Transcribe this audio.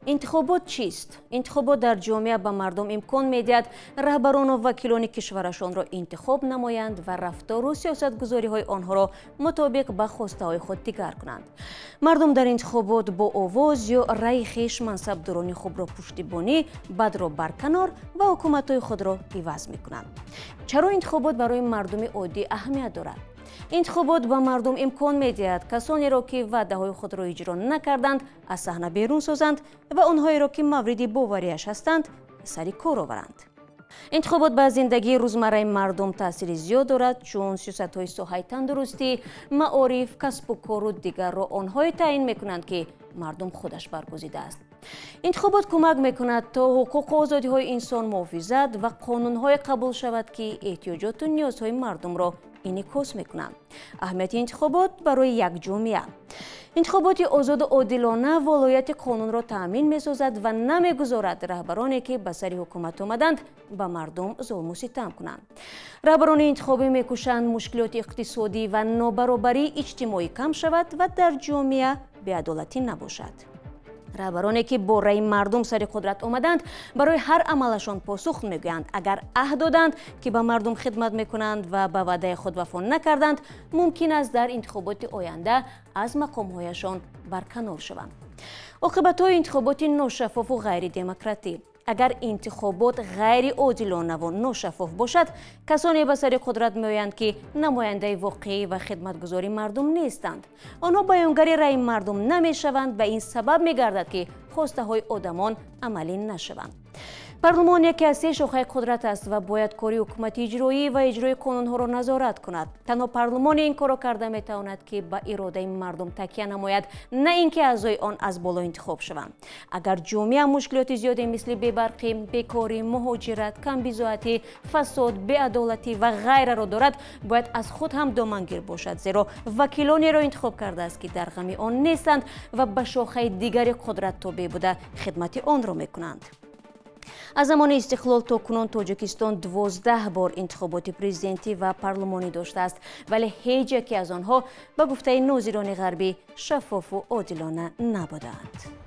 Интихобот чист? Интихобот дар ҷомеа ба мардум имкон медиҳад раҳбарону вакилони кишварашонро интихоб намоянд ва рафтору сиёсатгузориҳои онҳоро мутобиқ ба хостаҳои худ дигар кунанд. Мардум дар интихобот бо овоз ё раъи хеш мансабдорони хубро пуштибонӣ, бадро барканор ва ҳукуматҳои худро иваз мекунанд. Чаро интихобот барои мардуми оддӣ аҳамият дорад? Интихобот ба мардум имкон медиҳад касонеро, ки ваъдаҳои худро иҷро накарданд, аз саҳна берун созанд ва онҳоеро, ки мавриди боварияш ҳастанд, сари кор оваранд. Интихобот ба зиндагии рӯзмарраи мардум таъсири зиёд дорад, чун сиёсатҳои соҳаи тандурустӣ, маориф, касбу кору дигарро онҳое таъин мекунанд, ки мардум худаш баргузидааст. Интихобот кӯмак мекунад, то ҳуқуқу озодиҳои инсон муҳофизат ва қонунҳое қабул шавад, ки эҳтиёҷоту ниёзҳои мардумро инъикос мекунанд. Аҳамияти интихобот барои як ҷомеа. Интихоботи озоду одилона волояти қонунро таъмин месозад ва намегузорад раҳбароне, ки ба сари ҳукумат омаданд, ба мардум зулму ситам кунанд. Раҳбарони интихобӣ мекӯшанд мушкилоти иқтисодӣ ва нобаробарии иҷтимоӣ кам шавад ва дар ҷомеа беадолатӣ набошад. Раҳбароне, ки бо раъи мардум сари қудрат омаданд, барои ҳар амалашон посух мегӯянд. Агар аҳд доданд, ки ба мардум хидмат мекунанд, ва ба ваъдаи худ вафо накарданд, мумкин аст дар интихоботи оянда аз мақомҳояшон барканор шаванд. Оқибатҳои интихоботи ношаффофу ғайридемократӣ. Агар интихобот ғайриодилонаву ношаффоф бошад, касоне ба сари қудрат меоянд, ки намояндаи воқеӣ ва хидматгузори мардум нестанд. Онҳо баёнгари раъи мардум намешаванд ва ин сабаб мегардад, ки хостаҳои одамон амалӣ нашаванд. Парлумон яке аз се шохаи қудрат аст ва бояд кори ҳукумати иҷроӣ ва иҷрои қонунҳоро назорат кунад. Танҳо парлумоне ин корро карда метавонад, ки ба иродаи мардум такя намояд, на ин ки аъзои он аз боло интихоб шаванд. Агар ҷомеа мушкилоти зиёде, мисли бебарқӣ, бекорӣ, муҳоҷират, камбизоатӣ, фасод, беадолатӣ ва ғайраро дорад, бояд аз худ ҳам домангир бошад, зеро вакилонеро интихоб кардааст, ки дар ғами он нестанд ва ба шохаи дигари қудрат тобеъ буда хидмати онро мекунанд. Аз замони истиқлол то кунун Тоҷикистон 12 бор интихоботи президентӣ ва парлумонӣ доштааст, вале ҳеҷ яке аз онҳо, ба гуфтаи нозирони ғарбӣ, шаффофу одилона набудаанд.